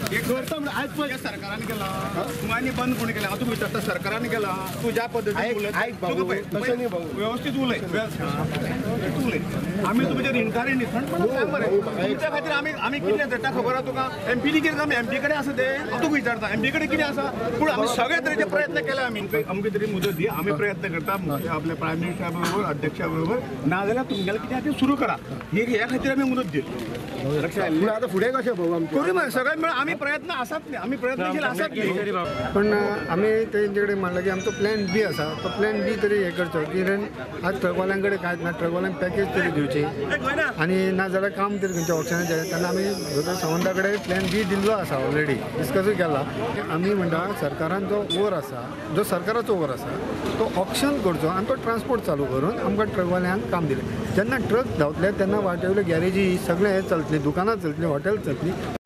करता सरकारान केला तूं बंद कोणी केला हांव तुका विचारता सरकारान केला तूं ज्या पद्दतीन उलयता व्यवस्थीत उलय व्यवस्थीत उलय आमी तुमचे रिणकारी न्ही थंडपणान सांग मरे तुमच्या खातीर आमी आमी कितें झडटा खबर आसा तुका एमपीनी कितें काम एमपी कडेन आसा तें हांव तुका विचारता एमपी कडेन कितें आसा पूण आमी सगळे तरेचे प्रयत्न केले आमी अमके तरी मुदत दी आमी प्रयत्न करता आपल्या प्रायम मिनिस्टरा बरोबर अध्यक्षा बरोबर ना जाल्यार तुमगेलें कितें आसा तें सुरू करा हे ह्या खातीर आमी मुदत दिली लक्षात आतां फुडें कशें भाऊ आमचें करूं मरे सगळें मेळून आमी प्रयत्न आसात न्ही आमी प्रयत्नशील आसात न्ही पण आमी तेंचे कडेन म्हणलां की आमचो प्लॅन बी आसा तो प्लॅन बी तरी हें करचो की आज ट्रकवाल्यां कडेन कांयच ना ट्रकवाल्यांक पॅकेज तरी दिवची आनी ना जाल्यार काम तरी खंयच्या ऑप्शनाचेर तेन्ना आमी दोतोर सावंता कडेन प्लॅन बी दिल्लो आसा ऑलरेडी डिस्कसूय केला. आमी म्हणटा सरकारान जो ओवर आसा जो सरकाराचो ओवर आसा तो ऑप्शन करचो आनी तो ट्रान्सपोर्ट चालू करून आमकां ट्रकवाल्यांक काम दिलें. जेन्ना ट्रक धांवतले तेन्ना वाटेवयल्यो गॅरेजी सगळें हें चलतलें, दुकानां चलतलीं, हॉटेल चलतलीं.